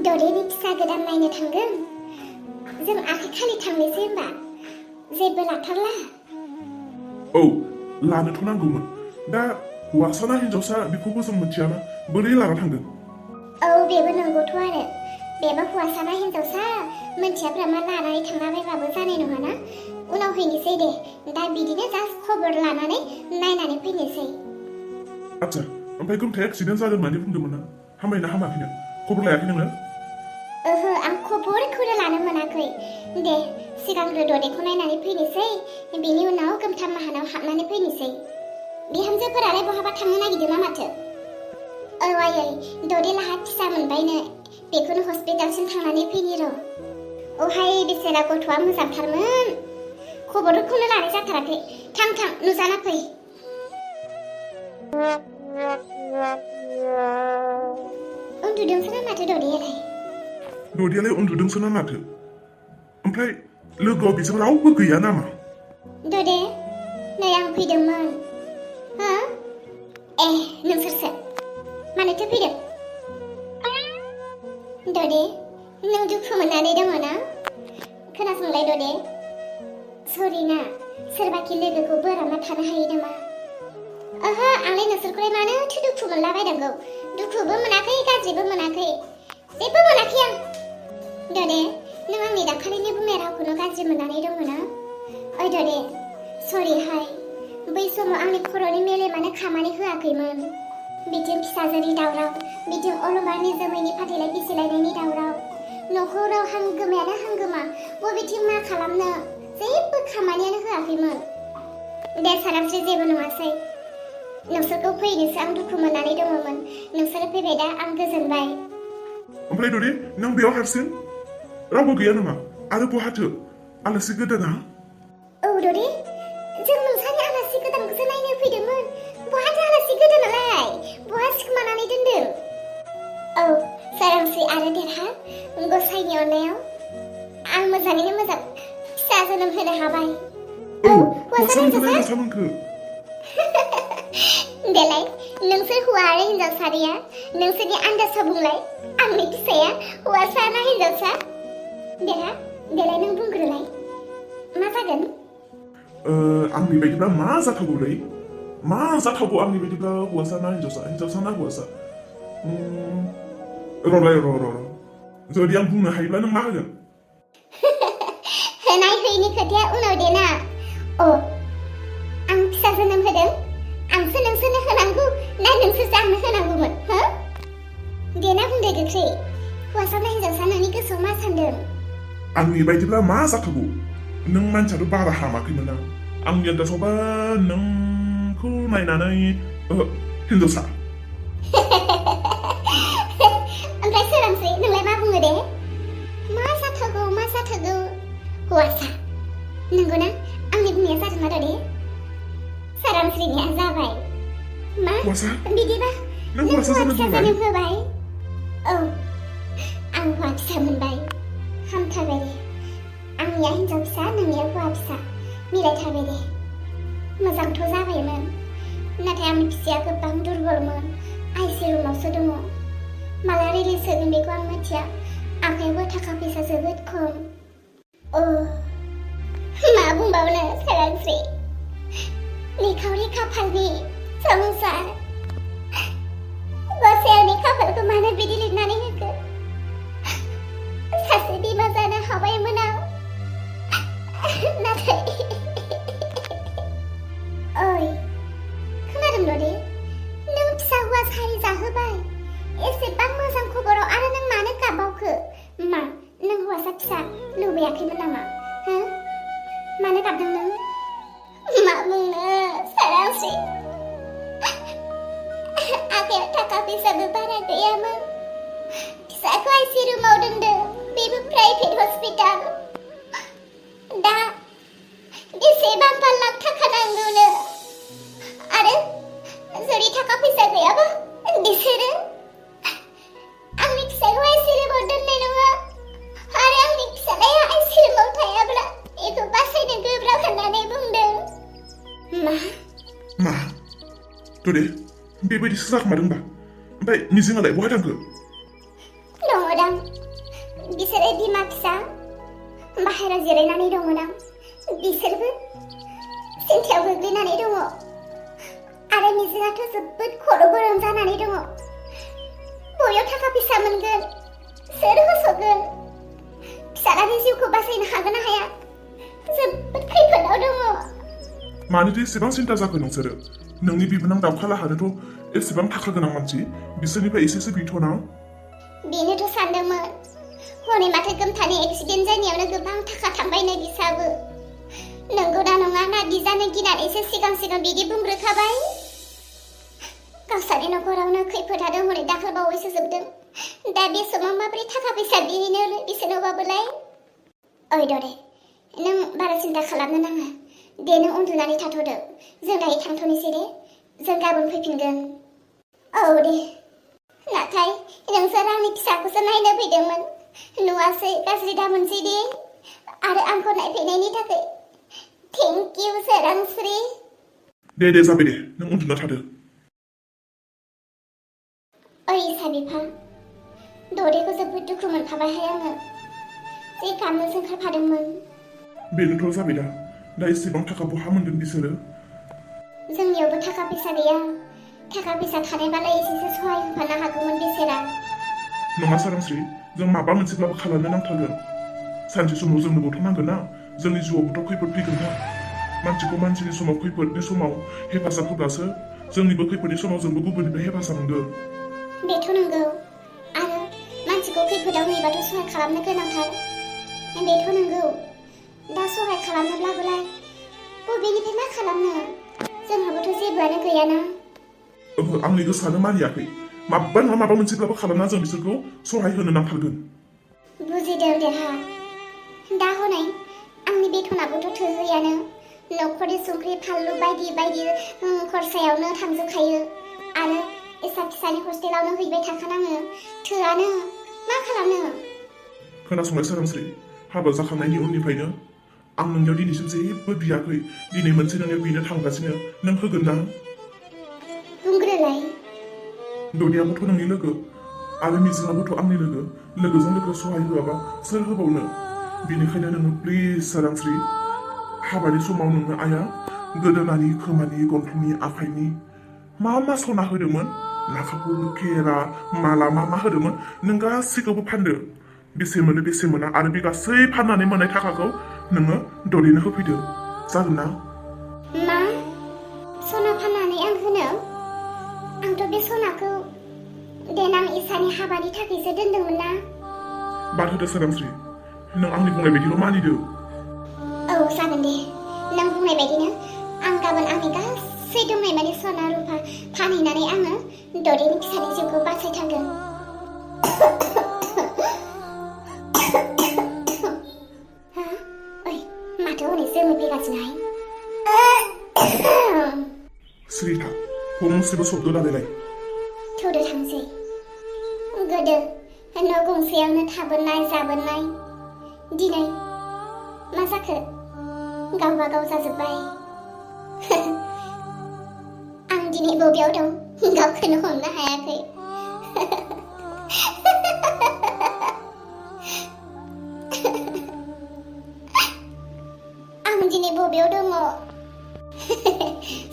ददेनि फिसा गोदान नायनो थांगोन जों आखाइ खालि थांनोसै होमबा जेबो लाथारला औ लानोथ' नांगौमोन दा हौवासा ना हिनजावसा बेखौबो जों मिथियाना बोरै लाना थांगोन औ बेबो नंगौथ' आरो बेबो हौवासा ना हिनजावसा मोनथियाब्रा मा लानानै थांलाबायबाबो जानाय नङाना उनाव फैनोसै दे दा बिदिनो जास्ट खबर लानानै नायनानै फैनोसै आच्छा ओमफ्राय गोमथाया एक्सिडेन्ट जादों होननानै बुंदोंमोन ना हामबायना हामाखैनो खबर लायाखै नोङो ओहो आं खबरखौनो लानो मोनाखै दे सिगांग्रो ददेखौ नायनानै फैनोसै बिनि उनाव गोमथाम माहानाव हाबनानै फैनोसै बिहामजोफोरालाय बहाबा थांनो नागिरदों ना माथो औ आयै ददे लाहा फिसा मोनबायनो बेखौनो हस्पिटालसिम थांनानै फैनि र' औहाय बेसेरा गथ'आ मोजांथारमोन खबरखौनो लानाय जाथाराखै थां थां नुजाना फै उन्दुदोंसो ना माथो ददेयालाय उन्दुदोंसो ना माथो ओमफ्राय लोगोआव बिसोर रावबो गैया नामा ददे नै आं फैदोंमोन हो ए नोंसोरसो मानोथो फैदों ददे नों दुखु मोननानै दङ ना खोनासंलाय ददे सरि ना सोरबाखि लोगोखौ बोराबना थानो हायो नामा ओहो आंलाय नोंसोरखौलाय मानोथो दुखु मोनलाबायनांगौ दुखुबो मोनाखै गाज्रिबो मोनाखै जेबो मोनाखै आं ददे नों आंनि दाखालिनि बुंनाय रावखौनो गाज्रि मोननानै दङ ना ओइ ददे सरिहाय बै समाव आंनि खर'नि मेलेमानो खामानि होआखैमोन बिथिं फिसाजोनि दावराव बिथिं अलंबारनि जोमैनि फाथैलाय बिसिलायनायनि दावराव न'खराव हांगोमायानो हांगोमा बबेथिं मा खालामनो जेबो खामानियानो होआखैमोन दे सारामस्रि जेबो नङासै नोंसोरखौ फैनोसो आं दुखु मोननानै दङमोन नोंसोरो फैबाय दा आं गोजोनबाय ओमफ्राय ददे नों बेयाव हारसिं रावबो गैया नामा आरो बहाथो आलासि गोदाना औ ददे जों नोंसानि आलासि गोदानखौसो नायनो फैदोंमोन बहाथो आलासि गोदानालाय बहा सिखोमानानै दोनदों औ सारांस्रि आरो देरहा गसाइनि अननायाव आं मोजाङैनो मोजां फिसा जोनोम होनो हाबाय औ हौवासा मोनखो देलाय नोंसोर हौवा आरो हिनजाव सानैया नोंसोरनि आन्दाजआ बुंलाय आंनि फिसाया हौवासा ना हिनजावसा देलाय नों बुंग्रोलाय मा जागोन आंनि बायदिब्ला मा जाथावगौलै मा जाथावगौ आंनि बायदिब्ला हौवासा ना हिनजावसा ना हौवासा र' जुदि आं बुंनो हायोब्ला नों मा होगोन होनाय होयिनि खोथाया उनाव देना आं फिसा जोनोम होदों आंसो नोंसोरनो होनांगौ ना नोंसोरसो आंनो होनांगौमोन हो देना बुंदो गोख्रै हौवासा ना हिनजावसा नोंनि गोसोआव मा सानदों आंनि बायदिब्ला मा जाथावगौ नों मानसियाथ' बारा हामाखैमोन आंनि आन्दाजावबा नोंखौ नायनानै हिनजावसा ओमफ्राय सोरांसै नोंलाय मा बुङो दे मा जाथावगौ हौवासा नंगौना आंनि बुंनाया जादोंना दे सोरांस्रिनिया जाबाय मा बिदिबा नों हौवा फिसा जोनोम होबाय औ आं हौवा फिसा मोनबाय हामथारबाय दे आंनिया हिनजाव फिसा नोंनिया हौवा फिसा मिलायथारबाय दे मोजांथ' जाबायमोन नाथाय आंनि फिसाया गोबां दुरबलमोन आइसि रुमावसो दङ माला रिलिज होगोन बेखौ आं मिथिया आखायावबो थाखा फैसा जोबोद खम मा बुंबावनो सोरांस्रि निखावरि खाफालनि संसार गसाइनि खाफालखौ मानो बिदि लिरनानै होखो सासे बिमा जानो हाबायमोन आं नाथाय ओइ खोनादों दे नों फिसा हौवा सारि जाहोबाय एसेबां मोजां खबराव आरो नों मानो गाबबावखो मा नों हौवासा फिसा लुबैयाखैमोन नामा हो मानो गाबदों नों मा बुंनो सारांस्रि आखायाव थाखा फैसाबो बारा गैयामोन फिसाखौ आइसि रुमाव दोनदों बेबो प्राइभेट हस्पिटाल दा बेसेबांबा लाख थाखा नांगौनो आरो जुदि थाखा फैसा गैयाबा बिसोरो आंनि फिसाखौ आइसि रुमाव दोननाय नङा आरो आंनि फिसालाया आइसि रुमाव थायाब्ला बेखौ बासायनो गोब्राब होननानै बुंदों मा दे बेबायदिसो जाखोमादों होनबा ओमफ्राय मिजिङालाय बहा थांखो दङदां बिसोरो बिमा फिसा बाहेरायाव जिरायनानै दङदां बिसोरबो सिन्थायाव गोग्लैनानै दङ आरो मिजिङाथ' जोबोद खर' गरम जानानै दङ बबेयाव थाखा फैसा मोनगोन सोर होस'गोन फिसालानि जिउखौ बासायनो हागोन ना हाया जोबोद खैफोदाव दङ मानोथो एसेबां सिन्था जाखो नोंसोरो नोंनि बिबोनां दावखालाहानोथ' एसेबां थाखा गोनां मानसि बिसोरनिफ्राय एसेसो बिथ'ना बेनोथ' सानदोंमोन हनै माथो गोमथानि एक्सिडेन्ट जानायावनो गोबां थाखा थांबायनो बिसाबो नंगौना नङा ना बिजानो गिनानैसो सिगां बिदि बुंग्रोखाबाय गावसानि न'खरावनो खैफोद हादों हनै दाखाल बावैसो जोबदों दा बे समाव माबोरै थाखा फैसा बिहैनो बिसोरनावबाबोलाय ओइ दरे नों बारा सिन्था खालामनो नाङा दे नों उन्दुनानै थाथ'दो जों दायो थांथ'नोसै दे जों गाबोन फैफिनगोन औ दे नाथाय नोंसोर आंनि फिसाखौसो नायनो फैदोंमोन नुवासै गाज्रि दामोनसै दे आरो आंखौ नायफैनायनि थाखाय थेंक इउ सोरांस्रि दे जाबाय दे नों उन्दुना थादो ओइ साबिफा दरेखौ जोबोद दुखु मोनखाबायहाय आङो जे गाबनो ओंखारफादोंमोन बेनोथ' जाबाय दा एसेबां थाखा बहा मोनगोन बिसोरो जोंनियावबो थाखा फैसा गैया थाखा फैसा थानायबालाय एसेसो सहाय होफानो हागौमोन बिसोरा नङा सोरांस्रि जों माबा मोनसेब्लाबो खालामनो नांथारगोन सानसे समाव जोंनोबोथ' नांगोन ना जोंनि जिउआवबोथ' खैफोद फैगोन ना मानसिखौ मानसिनि समाव खैफोदनि समाव हेफाजाब होब्लासो जोंनिबो खैफोदनि समाव जोंबो गुबुननिफ्राय हेफाजाब मोनगोन बेथ' नंगौ आरो मानसिखौ खैफोदाव नुयोबाथ' सहाय खालामनो गोनांथार बेथ' नंगौ दा सहाय खालामनोब्लाबोलाय बबेनिफ्राय मा खालामनो जोंहाबोथ' जेबोआनो गैयाना आंनि गोसोआनो मानियाखै माबा नङा माबा मोनसेब्लाबो खालामना जों बिसोरखौ सहाय होनो नांथारगोन बुजिदों देहा दा हनै आंनि बेथनाबोथ' थोहैयानो न'खरनि संख्रि फानलु बायदि खरसायावनो थांजोबखायो आरो एसा फिसानि हस्टेलावनो हैबाय थाखानाङो थोआनो मा खालामनो खोनासंनाय सोरांस्रि हाबा जाखांनायनि उननिफ्रायनो आं नोंनियाव दिनैसिम जेबो बियाखै दिनै मोनसे नोंनियाव बिनो थांगासिनो नों होगोन ना बुंग्रोलाय ददियाबोथ' नोंनि लोगो आरो मिजिङाबोथ' आंनि लोगोजों लोगो सहाय होआबा सोर होबावनो बेनिखायनो नोङो प्लिज सोरांस्रि हाबानि समाव नोंनो आइया गोदोनानि खोमानि गन्थंनि आखाइनि मा सना होदोंमोन नाखाफुल खेरा माला मा होदोंमोन नों गासैखौबो फानदो बेसे मोनो बेसे मोना आरो बे गासै फाननानै मोननाय थाखाखौ नोङो ददेनो होफैदो जागोन ना मा सना फाननानै आं होनो आंथ' बे सनाखौ देनां इसानि हाबानि थाखायसो दोनदोंमोन ना बाद होदो सोरांस्रि नों आंनि बुंनाय बायदिल' मानिदो औ जागोन दे नों बुंनाय बायदिनो आं गाबोन आंनि गासै दंनाय माने सना रुफा फानहैनानै आङो ददेनि फिसानि जिउखौ बासायथारगोन ओइ माथो हनै जोमै फैगासिनोहाय स्रिथा फंसेबो शब्द दालायलाय थौदो थांसै गोदो न' गंसेयावनो थाबोनाय जाबोनाय दिनै मा जाखो गावबा गाव जाजोब्बाय आं दिनै बबेयाव दं गावखौनो हमनो हायाखै आं दिनै बबेयाव दङ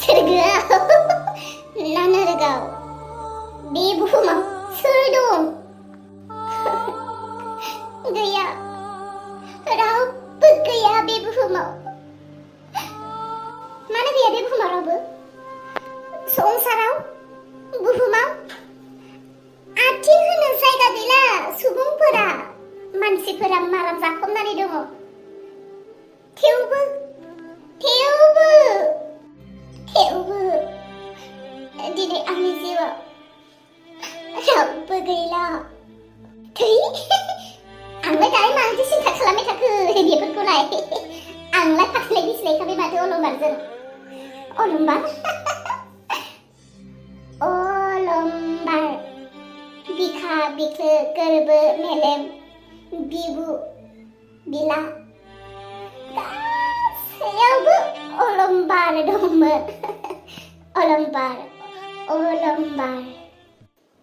सोरगोआव ना नरगाव बे बुहुमाव सोर दं गैया रावबो गैया बे बुहुमाव मानो गैया बे बुहुमाव रावबो संसाराव बुहुमाव आथिं होनो जायगा गैला सुबुंफोरा मानसिफोरा माराम जाखबनानै दङ थेवबो दिनै आंनि जिउआव रावबो गैला थै आंलाय दायो मानोथो सिन्था खालामबाय थाखो बेफोरखौलाय आंलाय फाथैलाय बिसिलायखाबाय माथो अलंबारजों अलंबार अलंबार बिखा बिख्लो गोरबो मेलेम बिबु बिला गासैयावबो अलंबार दंमोन अलंबार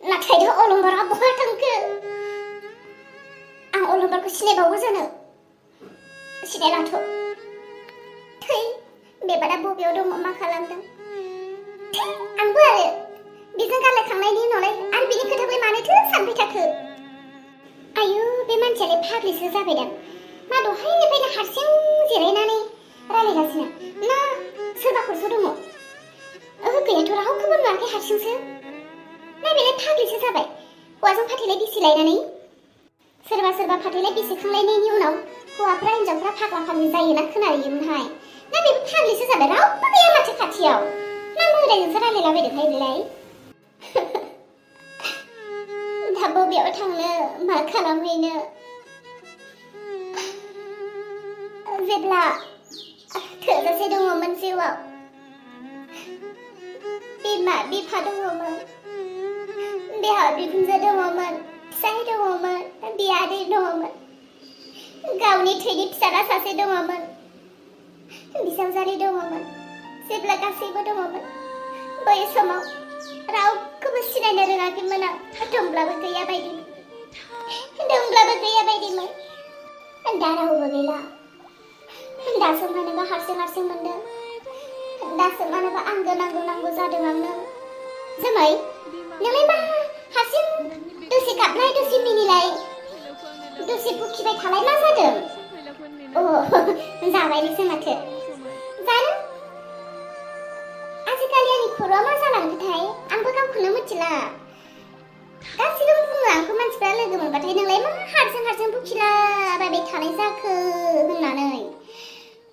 नाथायथ' अलंबारा बहा थांखो अलंबारखौ सिनायबावो जानो सिनायलाथ' थै बेबादा बबेयाव दङ मा खालामदों थै आंबो आरो बेजों गारलायखांनायनि उनावलाय आरो बिनि खोथाखौलाय मानोथो सानबाय थाखो आयु बे मानसियालाय फाग्लिसो जाबायदां मा दहायनिफ्रायनो हारसिं जिरायनानै रायलायगासिनो ना सोरबाफोरसो दङ ओहो गैयाथ' रावखौबो नुवाखै हारसिंसो ना बेलाय फाग्लिसो जाबाय हौवाजों फाथैलाय बिसि लायनानै सोरबा सोरबा फाथैलाय बिसिखांलायनायनि उनाव हौवाफ्रा हिन्जावफ्रा फाग्ला फाग्लि जायोना खोनायोमोनहाय ना बेबो फाग्लिसो जाबाय रावबो गैया माथो खाथियाव ना मोदायजोंसो रायलायलाबायदोंहाय बेलाय दा बबेयाव थांनो मा खालामहैनो जेब्ला थोजासे दङमोन जिउआव बिमा बिफा दङमोन बिहा बिखुनजो दङमोन फिसाय दङमोन बियादै दङमोन गावनि थैनि फिसाला सासे दङमोन बिजावजालि दङमोन जेब्ला गासैबो दङमोन बै समाव रावखौबो सिनायनो रोङाखैमोन आं दंब्लाबो गैया बायदिमोन दा रावबो गैला दासो मानोबा हारसिं मोनदों दासो मानोबा आंगो नांगौ जादों आंनो जोमै नोंलाय मा हारसिं दसे गाबनाय दसे मिनिलाय दसे बुखिबाय थालाय मा जादों जाबायनोसो माथो जानो आजिखालि आंनि खर'आ मा जालांखोथाय आंबो गावखौनो मिथिला गासिबो बुङो आंखौ मानसिफ्रा लोगो मोनबाथाय नोंलाय मा हारसिं बुखिलाबायबाय थानाय जाखो होननानै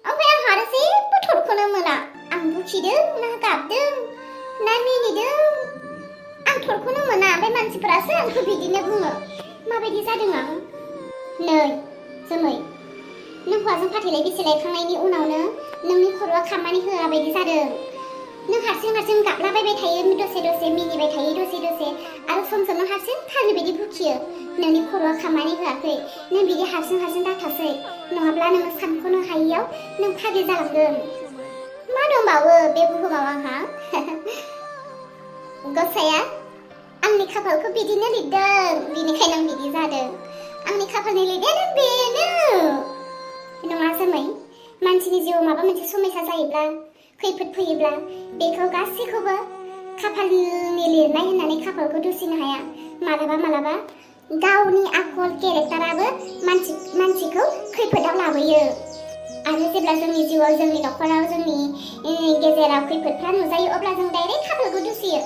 ओमफ्राय आं आरो जेबो थरखौनो मोना आं बुखिदों ना गाबदों ना मिनिदों आं थरखौनो मोना ओमफ्राय मानसिफोरासो आंखौ बिदिनो बुङो माबायदि जादों आं नै जोमै नों हौवाजों फाथैलाय बिसिलायखांनायनि उनावनो नोंनि खर'आ खामानि होआ बायदि जादों नों हारसिं गाबलाबायबाय थायो दसे मिनिबाय थायो दसे आरो सम नों हारसिं फाग्लि बायदि बुखियो नोंनि खर'आ खामानि होआखै नों बिदि हारसिं दाथासै नङाब्ला नोङो सानख'नो हायियाव नों फाग्लि जालांगोन मा दंबावो बे बुहुमाव आंहा गसाया आंनि खाफालखौ बिदिनो लिरदों बिनिखायनो आं बिदि जादों आंनि खाफालनि लिरनायानो बेनो नङा जोमै मानसिनि जिउआव माबा मोनसे समस्या जायोब्ला खैफोद फैयोब्ला बेखौ गासैखौबो खाफालनि लिरनाय होननानै खाफालखौ दुसिनो हाया मालाबा गावनि आखल केरेक्टाराबो मानसिखौ खैफोदाव लाबोयो आरो जेब्ला जोंनि जिउआव जोंनि न'खराव जोंनि गेजेराव खैफोदफ्रा नुजायो अब्ला जों डाइरेक्ट खाफालखौ दुसियो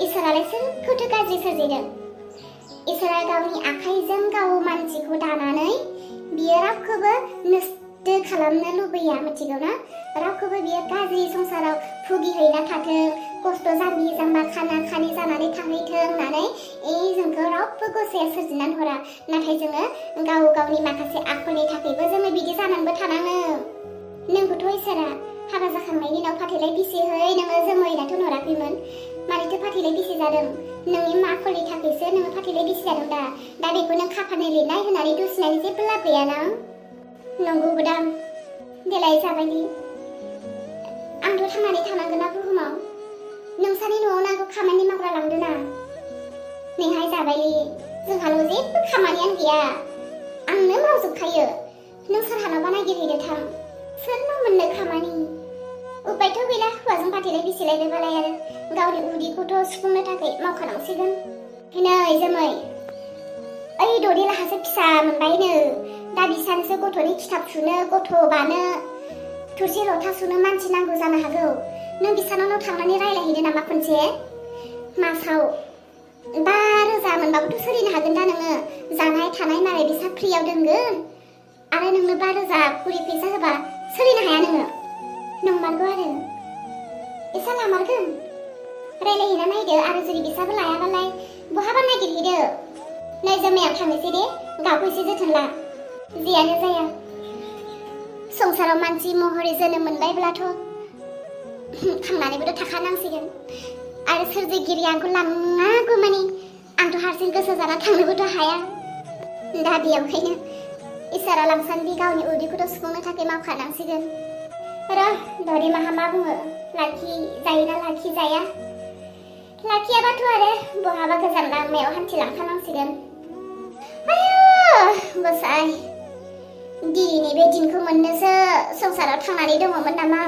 इसोरालाय सोरखौथो गाज्रि सोरजिदों इसोरा गावनि आखाइजों गाव मानसिखौ दानानै बियो रावखौबो नस्थ' खालामनो लुबैया मिथिगौ ना रावखौबो बियो गाज्रि संसाराव भुगिहैना थाथों खस्थ' जाम्बि जाम्बा खाना खानि जानानै थाहैथों होननानै जोंखौ रावबो गसाया सोरजिनानै हरा नाथाय जोङो गावनि माखासे आखलनि थाखायबो जोङो बिदि जानानैबो थानाङो नोंखौथ' इसोरा हाबा जाखांनायनि उनाव फाथैलाय बिसिहै नोङो जोमैनाथ' नुराखैमोन मानोथो फाथैलाय बिसि जादों नोंनि मा आखलनि थाखायसो नोङो फाथैलाय बिसि जादों दा बेखौ नों खाफालनि लिरनाय होननानै दुसिनायनि जेबो लाब गैयाना नंगौबोदां देलाय जाबायदि आंथ' थांनानै थानांगोन ना बुहुमाव नोंसानि न'आव नांगौ खामानि मावग्रा लांदो ना नैहाय जाबायलि जोंहानाव जेबो खामानियानो गैया आंनो मावजोबखायो नों सोरहानावबा नागिरहैदो थां सोरनाव मोननो खामानि उपायथ' गैला हौवाजों फाथैलाय बिसिलायबालाय आरो गावनि उदैखौथ' सुफुंनो थाखाय मावखानांसिगोन नै जोमै ओइ ददेलाहासो फिसा मोनबायनो दा बिसानोसो गथ'नि खिथाब सुनो गथ' बानो थोरसि लथा सुनो मानसि नांगौ जानो हागौ नों बिसानावनाव थांनानै रायलायहैदो नामा खनसे मासाव 5,000 मोनबाबोथ' सोलिनो हागोन दा नोङो जानाय थानाय मालाय बिसा फ्रियाव दोनगोन आरो नोंनो 5,000 कुरि फैसा होबा सोलिनो हाया नोङो नंमारगौ आरो इसा लामारगोन रायलायहैना नायदो आरो जुदि बिसाबो लायाबालाय बहाबा नागिरहैदो नै जोमैयाव थांनोसै दे गावखौ एसे जोथोन ला जियानो जाया संसाराव मानसि महरै जोनोम मोनबायब्लाथ' थांनानैबोथ' थाखानांसिगोन आरो सोरजिगिरि आंखौ लाङागौ मानि आंथ' हारसिं गोसो जाना थांनोबोथ' हाया दा बेयावखायनो इसोरा लांसान्दि गावनि उदैखौथ' सुफुंनो थाखाय मावखानांसिगोन र' दरिमाहा मा बुङो लाखि जायोना लाखि जाया लाखियाबाथ' आरो बहाबा गोजान लामायाव हान्थिलांखानांसिगोन आयौ गसाइ दिनैनि बे दिनखौ मोननोसो संसाराव थांनानै दङमोन नामा